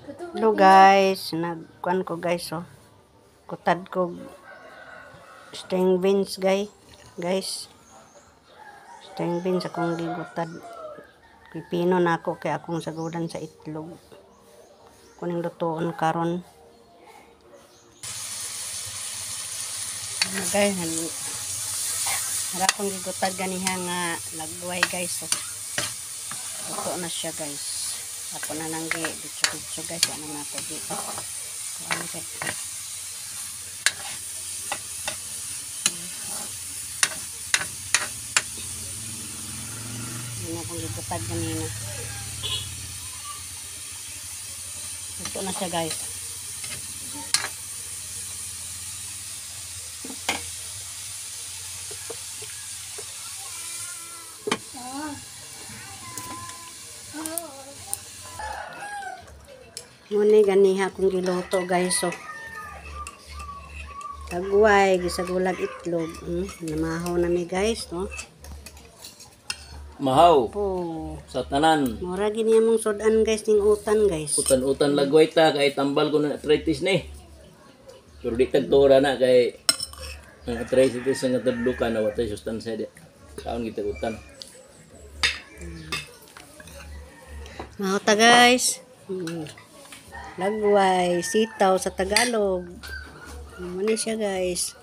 Hello guys, nagkuan ko guys oh. Kutad ko string beans guys. Guys. String beans akong gigutad. Pipino na ako kay akong sagudan sa itlog. Kuning lutoon karon. Ano guys, nara akong gigutad ganiha nga lagway guys oh. Luto na siya guys. Ako na nang gi ditso-ditso guys, ano na ako gi. Ano kay. Ano akong gigutad ganina. Luto na siya guys. Muna ganiha akong giluto guys oh. Tagway, gisagulag itlog. Namahaw na mi guys, no? Mahaw Po. sa tanan. Mura gini among sudan guys ning utan guys. Utan-utan lagway ta kay tambal ko ng arthritis ni. Pero di tagtura na kay ang arthritis nga tadlukan na watay sustansya di. Kaon kita utan. Mahaw ta guys. Lagway, sitaw sa Tagalog. Muna siya guys.